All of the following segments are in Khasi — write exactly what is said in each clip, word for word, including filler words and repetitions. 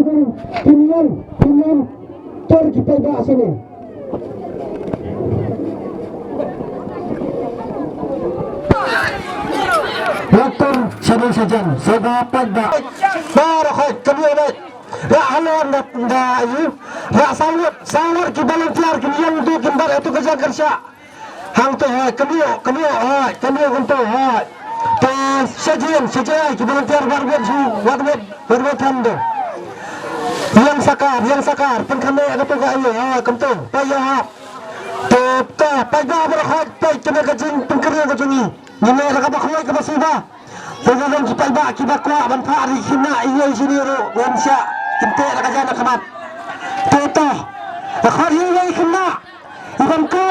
Pynlong, pynlong, tor ki paidbah sini. Doktor Sharon Sajan, Sabha Paidbah. Bar khoi, kami obat. Ra halon da, da ayu. Ra sawat, sawat ki volunteer ki yang tu ki bar itu kerja kerja. Hangto hoi, kyndiah, kyndiah hoi, kyndiah kumto hoi. Te shajian, shajian, ki volunteer wat wet shu, wat wet, wat wet hangto. Ïeng sakar, ïeng sakar, pynkhane kato ka aïu, hoi, kumto, peit ïa hap. Te, te, peit ba baroh hoi, peit kane ka jingpynkhreh ka jong ngi. Ngi leh da kaba khlaiñ kaba suba. Te ka long ki paidbah kiba kwah ban phah ri khynnah iwei shini ruh, ngam shah, kin teh da ka jana khmat. Te, te, da khot iwei khynnah. Iban ko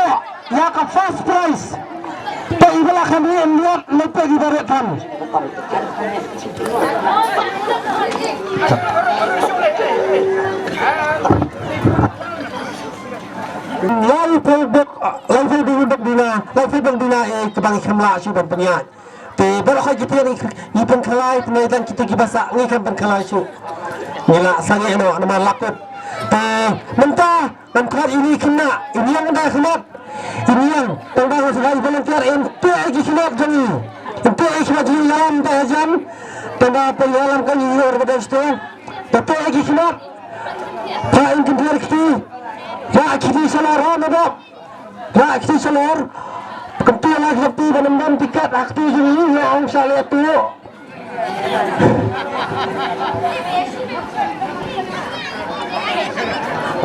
ïa ka first prize. Te iba la kham ïa em ïat ne peit iba ret than. Lai phew bok, lai phew bok dina, lai phew bok dina eh kaba ngi kham lah shuh ban pynïaid. Te baroh kito ngi, ngi pynkhalai, te ngi dang kito kiba sah ngi kham pynkhalai shuh. Ngi la sangeh noh namar la kut. Te mynta ngan khot ïa ini khynnah, ini ïang da khmat. Ini ïang tang ba ngi sa volunteer, em peit ïa ki khmat jong ngi. Em peit ïa ki khmat jong ngi, ïalam da hajan. Tang ba peit ïalam ka ngi ïoh ba dei shuh. Te peit ïa ki khmat. Ba in kynthei kti. Ba kti shalor ha na dok. Ba kti shalor. Kynthei la kti ba nam dam tiket ha kti jong ngi, ïa ong shalor tu.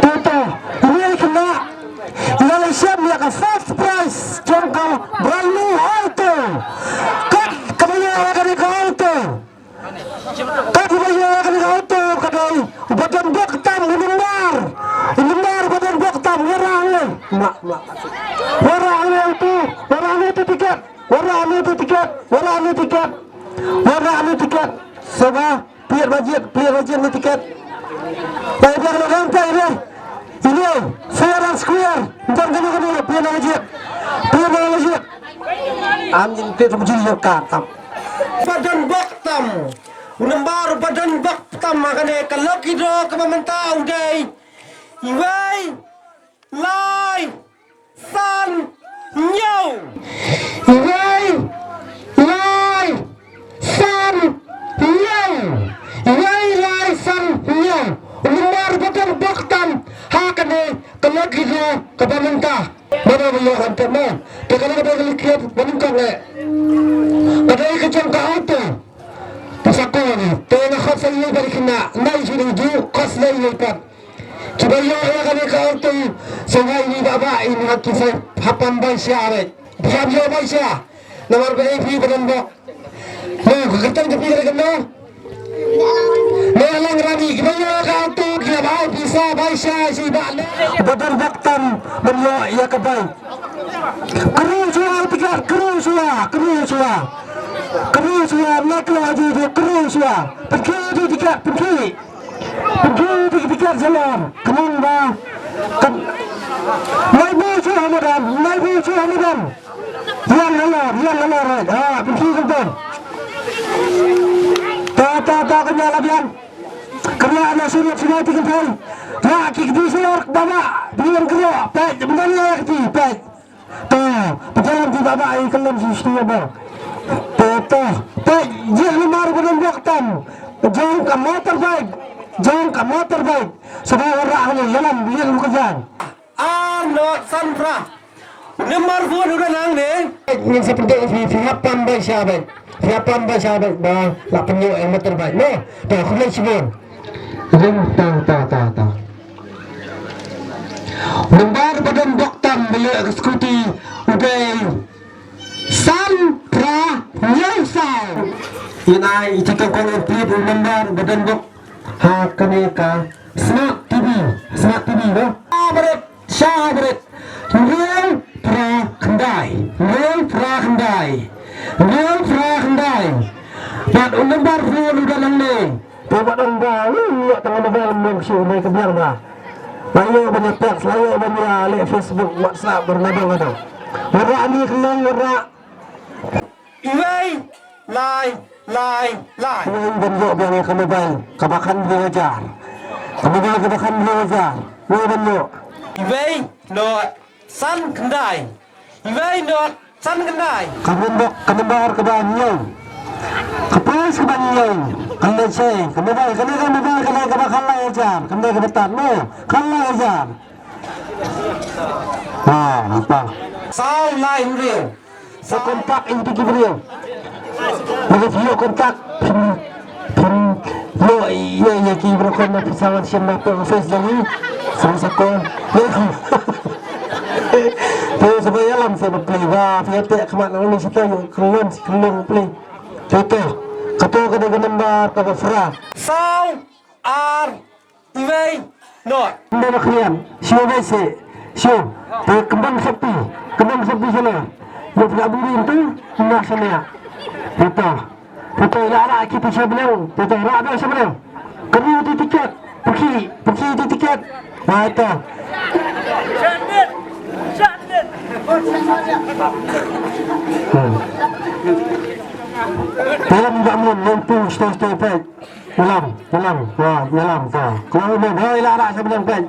Tutu, ri khynnah, ïa la shem ïa ka first prize jong ka brand new auto. Kat kaba ïa ka auto. Kat kaba ïa ka auto ka dei ba don bok tam u number. U number ba don bok tam, wara ne. Ma, ma. Wara ne auto, wara ne tiket, wara ne tiket, wara ne tiket. Wara ne tiket. Saba. Plir bajit, plir bajit ni tiket. Pai biar lo kan pai biar. Ini, fair and square. Ntar kena kena plir bajit. Plir bajit. Am jin plir bajit yo ka tam. Ba don bok tam. U number ba don bok tam, ha kane ka lucky draw kaba mynta u dei. Iwei. Lai, san, hynñiew. Iwei, lai, san, hynñiew. Iwei, lai, san, hynñiew. U number ba don bok tam ha kane ka lucky draw kaba mynta. Ba don ba ïoh hangta mo. Te kane ka dei ka lucky draw ba mynta ne. Ka dei ka jong ka auto. Ka sa ko ne. Te nga khot sa ïa ba dei khynnah. Nai ju dei ju khot sa ïa pat. Kiba ïoh ïa kane ka auto, sa ngai ni ba ba ini ha ki sa hap pam bai sha re. Hap ïoh bai sha. Namar ba ei phi ba don bok. No, ka kyrteng ka phi ka dei kano? Ne lang rani, kiba ïoh ïa ka auto, kiba ba ei phi sa bai sha shi ba le. Ba don bok tam ban ïoh ïa ka bai. Kru shuwa tiket, kru shuwa, kru shuwa. Kru shuwa, na kru ju ju, kru shuwa. Pynkhih ju tiket, pynkhih. Pynkhih ïa ki tiket shalor. Kynmaw ba. Kan. Nai bu shu ha madan, nai bu shu ha madan. Ïeng halor, ïeng halor. Ha, pynkhih kynmaw. Ta, ta, ta, kynmaw la biang. Kynmaw na shu ruh shu nai ti kynmaw. Ha, ki kti shalor, baba. Biang kynmaw. Peit, mynta ïa ki, peit. To, pynjalan ti baba ai kylem shi shi ba. To, to, to, ïa lamar ba don bok tam. Jong ka motorbike, jong ka motorbike. Saba wara hali ïalam ïa lu ka jang. Ar not san phra. Lamar phone udah nang ne. Ngin sa pynte fi fi hap pam bai sha bai. Fi hap pam bai sha bai ba la pynyo eh motorbike. No, to khublei shibun. Ring ta ta ta ta. Number ba don bok tam ba ïoh ka scooty u dei san phra hynñiew saw. Ïa na i ti ka kong plate u number ba don bok ha kane ka smart T V, smart T V ba. Abret, sha abret. Hynñiew phra khyndai, hynñiew phra khyndai, hynñiew phra khyndai. Bad u number phone u don hangne. Te ba dang ba, ïoh tang ba ba mong shu mai ka biang ba. La ïoh ban ïa text, la ïoh ban ïa leh Facebook, WhatsApp, bar ngadang ngadang. Wara ani khlong wara. Iwei, lai, lai, lai. Iwei ban ïoh biang ïa ka mobile, kaba khan biang hajar. Ka mobile kaba khathynriew hajar. Wei ban ïoh. Iwei not san khyndai. Iwei not san khyndai. Ka mobile, ka mobile kaba hynñiew. Ka prize kaba hynñiew. Ka leit sha ka mobile, kane ka mobile, kane kaba khatlai hajar. Kane kaba tad mo. Khatlai hajar. Ha, apa? Saw lai hynriew. Sa kontak ïa ki briew. Lada phi ïoh kontak, phin, phin ïoh ïa, ïa ki briew kon na pisa wan sien na phi office jong ngi. Sa sa kon. Te sa ba ïalam sa ba play ba phi ïa te khmat na ni sa ta ïoh khlem si khlem play. Te to. Kato ka dei ka number kaba phra. Saw ar Iwei not. Ynda ba khriam, shu wei se, shu. Te kembang sepi, kembang sepi sana. Yo pula buri tu, na sana. Betul. Betul, la la kita sha beliau. Betul, la la sha beliau. Kami tu tiket, pergi, pergi tu tiket. Betul. Hmm. Dalam juga mun, mun tu, stop, stop, baik. Ïalam, ïalam, ha, ïalam, ha. Khlem ïalam, ha, ïalam, ïalam, sha bneng peit.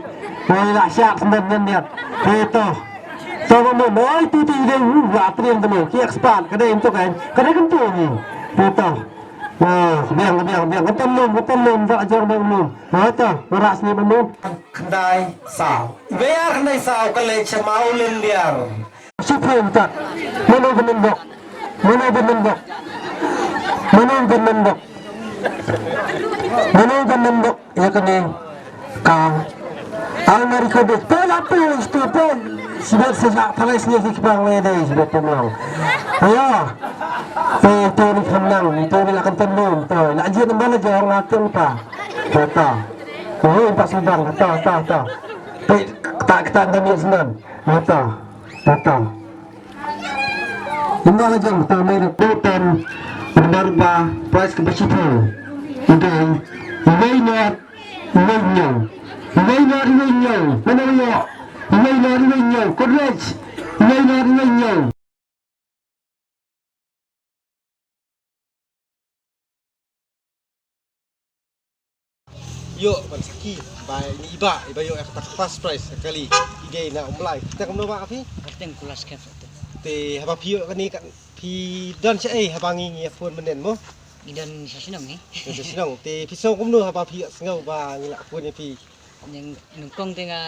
Ha, ïalam, siap, sendirian, sendirian. Hei, to. To, ba mun, hei, tu, tu, ide, uh, ba, triang, tu, ki expert, ka dei, tu, kan. Ka dei, kan, tu, ni. Hei, to. Ha, biang, biang, biang. Ka ton lum, ka ton lum, tak jong, biang, lum. Ha, to, ora, sini, ba, mun. Khyndai saw. Iwei ar khyndai saw, ka leit sha Mawlyndiar. Shiphew tak. Mano ba mynbok? Mano ba mynbok? Mano ba mynbok? Mano ba mynbok? Ïa kane ka almari ka bok. Pela pus tu pun. Sibet sesa pala sini si kipang le dei sibet pemlang. Ayo. Te te ni khamnang, te ni la kan tendung, te la jin ba la jong la teng pa. Kata. Oh, pas sedang kata kata kata. Te kata kata dan ni senang. Kata. Tata. Ynda la jong ta mei da puten pynbar ba prize ka ba shiphew. Ynda iwei not iwei hynñiew. Iwei not iwei hynñiew. Mano ïoh? Iwei not iwei hynñiew. Courage. Iwei not iwei hynñiew. Ïoh ban sakhi ba ine i bah i ba ïoh ïa kata ka first prize ka kali i dei na U Mlai. Kyrteng kumno bah phi? Kyrteng Kulas Kep. Te haba phi ïoh kane ka phi don shaei haba ngi ngi ïa phone mynnin mo? Ngi don sha shnong ngi. Don sha shnong. Te phi sngew kumno haba phi ïoh sngew ba ngi la phone ïa phi? Nyngkong te nga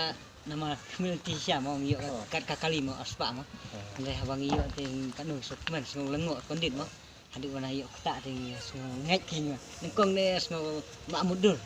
Namar community sha mo ngi ïoh kat ka kali mo arspah mo. Hynrei haba ngi ïoh te katno suk men sngew lyngngoh kondit mo. Haduh ba na ïoh kata te ngi sngew ngeit ki mo. Nyngkong ne sngew ba mutdur.